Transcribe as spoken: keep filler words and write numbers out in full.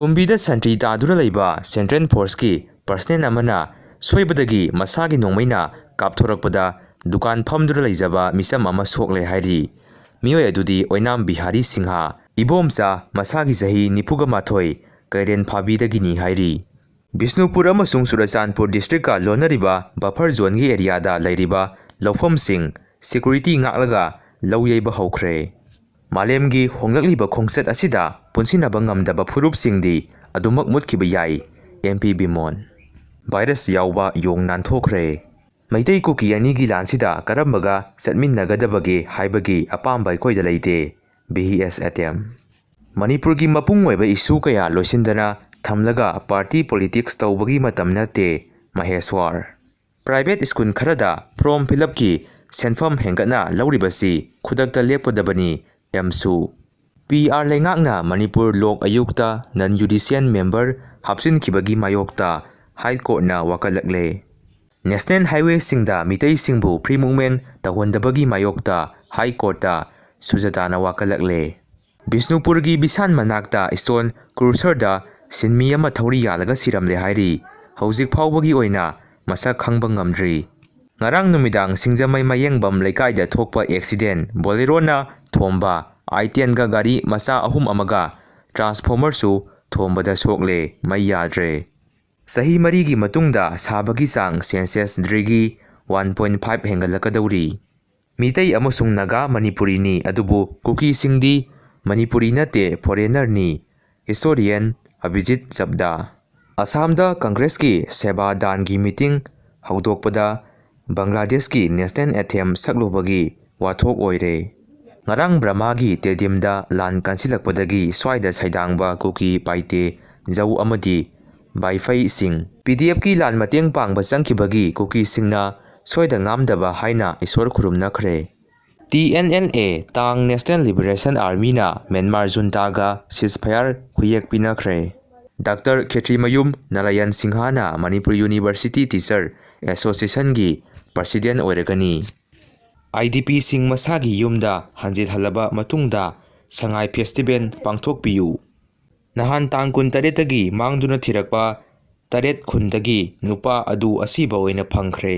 ꯀꯨꯝꯕꯤꯗ ꯁꯟꯇ꯭ꯔꯤ ꯇꯥꯗꯨꯅ ꯂꯩꯕ central ꯐꯣꯔꯁꯀꯤ personal ꯑꯃꯅ ꯁꯣꯏꯕꯗꯒꯤ ꯃꯁꯥꯒꯤ ꯅꯣꯡꯃꯩꯅ ꯀꯥꯞꯊꯣꯔꯛꯄꯗ ꯗꯨꯀꯥꯟ ꯐꯝꯗꯨꯅ ꯂꯩꯖꯕ ꯃꯤꯆꯝ ꯑꯃ ꯁꯣꯛꯂꯦ ꯍꯥꯏꯔꯤ꯫ ꯃꯤꯑꯣꯏ ꯑꯗꯨꯗꯤ ꯑꯣꯏꯅꯥꯝ ꯕꯤꯍꯥꯔꯤ ꯁꯤꯡꯍ, ꯏꯕꯣꯝꯆꯥ, ꯃꯁꯥꯒꯤ ꯆꯍꯤ ꯅꯤꯐꯨꯒ ꯃꯥꯊꯣꯏ, ꯀꯩꯔꯦꯟ ꯐꯥꯕꯤꯗꯒꯤꯅꯤ ꯍꯥꯏꯔꯤ꯫ ꯕꯤꯁꯅꯨꯄꯨꯔ ꯑꯃꯁꯨꯡ ꯆꯨꯔꯆꯥꯟꯄꯨꯔ ꯗꯤꯁꯇ꯭ꯔꯤꯛꯀ ꯂꯣꯟꯅꯔꯤꯕ ꯕꯐꯔ ꯖꯣꯟꯒꯤ ꯑꯦꯔꯤꯌꯥꯗ ꯂꯩꯔꯤꯕ ꯂꯧꯐꯝꯁꯤꯡ ꯁꯦꯀ꯭ꯌꯨꯔꯤꯇꯤ ꯉꯥꯛꯂꯒ ꯂꯧ ꯌꯩꯕ ꯍꯧꯈ꯭ꯔꯦ꯫ ꯃꯥꯂꯦꯝꯒꯤ ꯍꯣꯡꯂꯛꯂꯤꯕ ꯈꯣꯡꯆꯠ ꯑꯁꯤꯗ ꯄꯨꯟꯁꯤꯟꯅꯕ ꯉꯝꯗꯕ ꯐꯨꯔꯨꯞꯁꯤꯡꯗꯤ ꯑꯗꯨꯃꯛ ꯃꯨꯠꯈꯤꯕ ꯌꯥꯏ, ꯑꯦꯝ ꯄꯤ ꯕꯤꯃꯣꯟ꯫ ꯚꯥꯏꯔꯁ ꯌꯥꯎꯕ ꯌꯣꯡ ꯅꯥꯟꯊꯣꯛꯈ꯭ꯔꯦ꯫ ꯃꯩꯇꯩ ꯀꯨꯀꯤ ꯑꯅꯤꯒꯤ ꯂꯥꯟꯁꯤꯗ ꯀꯔꯝꯕꯒ ꯆꯠꯃꯤꯟꯅꯒꯗꯕꯒꯦ ꯍꯥꯏꯕꯒꯤ ꯑꯄꯥꯝꯕ ꯑꯩꯈꯣꯏꯗ ꯂꯩꯇꯦ, ꯚꯤ ꯑꯦꯁ ꯑꯦꯇꯦꯝ꯫ ꯃꯅꯤꯄꯨꯔꯒꯤ ꯃꯄꯨꯡ ꯑꯣꯏꯕ ꯏꯁꯨ ꯀꯌꯥ ꯂꯣꯏꯁꯤꯟꯗꯅ ꯊꯝꯂꯒ ꯄꯥꯔꯇꯤ ꯄꯣꯂꯤꯇꯤꯛꯁ ꯇꯧꯕꯒꯤ ꯃꯇꯝ ꯅꯠꯇꯦ, ꯃꯍꯦꯁ꯭ꯋꯔ꯫ ꯄ꯭ꯔꯥꯏꯚꯦꯠ ꯁ꯭ꯀꯨꯜ ꯈꯔꯗ ꯐꯣꯔꯝ ꯐꯤꯜ ꯑꯞꯀꯤ ꯁꯦꯟꯐꯝ ꯍꯦꯟꯒꯠꯅ ꯂꯧꯔꯤꯕꯁꯤ ꯈꯨꯗꯛꯇ ꯂꯦꯞꯀꯗꯕꯅꯤ, ꯑꯦꯝꯁꯨ꯫ ꯄꯤ ꯑꯥꯔ ꯂꯩꯉꯥꯛꯅ ꯃꯅꯤꯄꯨꯔ ꯂꯣꯛ ꯑꯌꯨꯛꯇ ꯅꯟ ꯖꯨꯗꯤꯁꯤꯌꯦꯜ ꯃꯦꯝꯕꯔ ꯍꯥꯞꯆꯤꯟꯈꯤꯕꯒꯤ ꯃꯥꯌꯣꯛꯇ ꯍꯥꯏ ꯀꯣꯔꯠꯅ ꯋꯥꯀꯠꯂꯛꯂꯦ꯫ ꯅꯦꯁꯅꯦꯜ ꯍꯥꯏꯋꯦꯁꯤꯡꯗ ꯃꯤꯇꯩꯁꯤꯡꯕꯨ ꯐ꯭ꯔꯤ ꯃꯨꯚꯃꯦꯟ ꯇꯧꯍꯟꯗꯕꯒꯤ ꯃꯥꯌꯣꯛꯇ ꯍꯥꯏ ꯀꯣꯔꯠꯇ ꯁꯨꯖꯥꯇꯥꯅ ꯋꯥꯀꯠꯂꯛꯂꯦ꯫ ꯕꯤꯁꯅꯨꯄꯨꯔꯒꯤ ꯕꯤꯁꯥꯟ ꯃꯅꯥꯛꯇ ꯁ꯭ꯇꯣꯟ ꯀ꯭ꯔꯨꯁꯔꯗ ꯁꯤꯟꯃꯤ ꯑꯃ ꯊꯧꯔꯤ ꯌꯥꯜꯂꯒ ꯁꯤꯔꯝꯂꯦ ꯍꯥꯏꯔꯤ꯫ ꯍꯧꯖꯤꯛ ꯐꯥꯎꯕꯒꯤ ꯑꯣꯏꯅ ꯃꯁꯛ ꯈꯪꯕ ꯉꯝꯗ꯭ꯔꯤ꯫ ꯉꯔꯥꯡ ꯅꯨꯃꯤꯗꯥꯡ ꯁꯤꯡꯖꯃꯩ ꯃꯌꯦꯡꯕꯝ ꯂꯩꯀꯥꯏꯗ ꯊꯣꯛꯄ ꯑꯦꯛꯁꯤꯗꯦꯟ, ꯕꯣꯂꯦꯔꯣꯅ ꯊꯣꯝꯕ ꯑꯥꯏ ꯇꯦꯟꯒ ꯒꯥꯔꯤ ꯃꯆꯥ ꯑꯍꯨꯝ ꯑꯃꯒ ꯇ꯭ꯔꯥꯟꯁꯐꯣꯔꯃꯔꯁꯨ ꯊꯣꯝꯕꯗ ꯁꯣꯛꯂꯦ, ꯃꯩ ꯌꯥꯗ꯭ꯔꯦ꯫ ꯆꯍꯤ ꯃꯔꯤꯒꯤ ꯃꯇꯨꯡꯗ ꯁꯥꯕꯒꯤ ꯆꯥꯡ Celsius degree one point five ꯍꯦꯟꯒꯠꯂꯛꯀꯗꯧꯔꯤ꯫ ꯃꯤꯇꯩ ꯑꯃꯁꯨꯡ ꯅꯥꯒꯥ ꯃꯅꯤꯄꯨꯔꯤꯅꯤ, ꯑꯗꯨꯕꯨ ꯀꯨꯀꯤꯁꯤꯡꯗꯤ ꯃꯅꯤꯄꯨꯔꯤ ꯅꯠꯇꯦ, ꯐꯣꯔꯦꯅꯔꯅꯤ꯫ ꯍꯤꯁꯇꯣꯔꯤꯌꯟ ꯑꯚꯤꯖꯤꯠ ꯆꯕꯗꯥ꯫ ꯑꯁꯥꯝꯗ ꯀꯪꯒ꯭ꯔꯦꯁꯀꯤ ꯁꯦꯕꯥ ꯗꯥꯟꯒꯤ ꯃꯤꯇꯤꯡ ꯍꯧꯗꯣꯛꯄꯗ ꯕꯪꯒ꯭ꯂꯥꯗꯦꯁꯀꯤ ꯅꯦꯁꯅꯦꯜ ꯑꯦꯊꯦꯝ ꯁꯛꯂꯨꯕꯒꯤ ꯋꯥꯊꯣꯛ ꯑꯣꯏꯔꯦ꯫ ꯉꯔꯥꯡ ꯕ꯭ꯔꯃꯥꯒꯤ ꯇꯦꯗꯤꯝꯗ ꯂꯥꯟ ꯀꯟꯁꯤꯜꯂꯛꯄꯗꯒꯤ ꯁ꯭ꯋꯥꯏꯗ ꯁꯩꯗꯥꯡꯕ ꯀꯨꯀꯤ ꯄꯥꯏꯇꯦ ꯖꯧ ꯑꯃꯗꯤ ꯕꯥꯏꯐꯩꯁꯤꯡ ꯄꯤ ꯗꯤ ꯑꯦꯐꯀꯤ ꯂꯥꯟ ꯃꯇꯦꯡ ꯄꯥꯡꯕ ꯆꯪꯈꯤꯕꯒꯤ ꯀꯨꯀꯤꯁꯤꯡꯅ ꯁꯣꯏꯗ ꯉꯥꯝꯗꯕ ꯍꯥꯏꯅ ꯏꯁꯣꯔ ꯈꯨꯔꯨꯝꯅꯈ꯭ꯔꯦ꯫ ꯇꯤ ꯑꯦꯟ ꯑꯦꯜ ꯑꯦ, ꯇꯥꯡ ꯅꯦꯁꯅꯦꯜ ꯂꯤꯕꯔꯦꯁꯟ ꯑꯥꯔꯃꯤꯅ ꯃ꯭ꯌꯥꯟꯃꯥꯔ ꯖꯨꯟꯇꯥꯒ ꯁꯤꯖꯐꯥꯌꯔ ꯈꯨꯌꯦꯛ ꯄꯤꯅꯈ꯭ꯔꯦ꯫ ꯗꯥꯛꯇꯔ ꯈꯦꯇ꯭ꯔꯤꯃꯌꯨꯝ ꯅꯥꯔꯥꯌꯟ ꯁꯤꯡꯍꯅ ꯃꯅꯤꯄꯨꯔ ꯌꯨꯅꯤꯚꯔꯁꯤꯇꯤ ꯇꯤꯆꯔ ꯑꯦꯁꯣꯁꯤꯌꯦꯁꯟꯒꯤ ꯄ꯭ꯔꯁꯤꯗꯦꯟ ꯑꯣꯏꯔꯒꯅꯤ꯫ ꯑꯥꯏ ꯗꯤ ꯄꯤꯁꯤꯡ ꯃꯁꯥꯒꯤ ꯌꯨꯝꯗ ꯍꯟꯖꯤꯜꯍꯜꯂꯕ ꯃꯇꯨꯡꯗ ꯁꯉꯥꯏ ꯐꯦꯁꯇꯤꯚꯦꯜ ꯄꯥꯡꯊꯣꯛꯄꯤꯌꯨ꯫ ꯅꯍꯥꯟ ꯇꯥꯡ ꯀꯨꯟꯇꯔꯦꯠꯇꯒꯤ ꯃꯥꯡꯗꯨꯅ ꯊꯤꯔꯛꯄ ꯇꯔꯦꯠ ꯈꯨꯟꯗꯒꯤ ꯅꯨꯄꯥ ꯑꯗꯨ ꯑꯁꯤꯕ ꯑꯣꯏꯅ ꯐꯪꯈ꯭ꯔꯦ꯫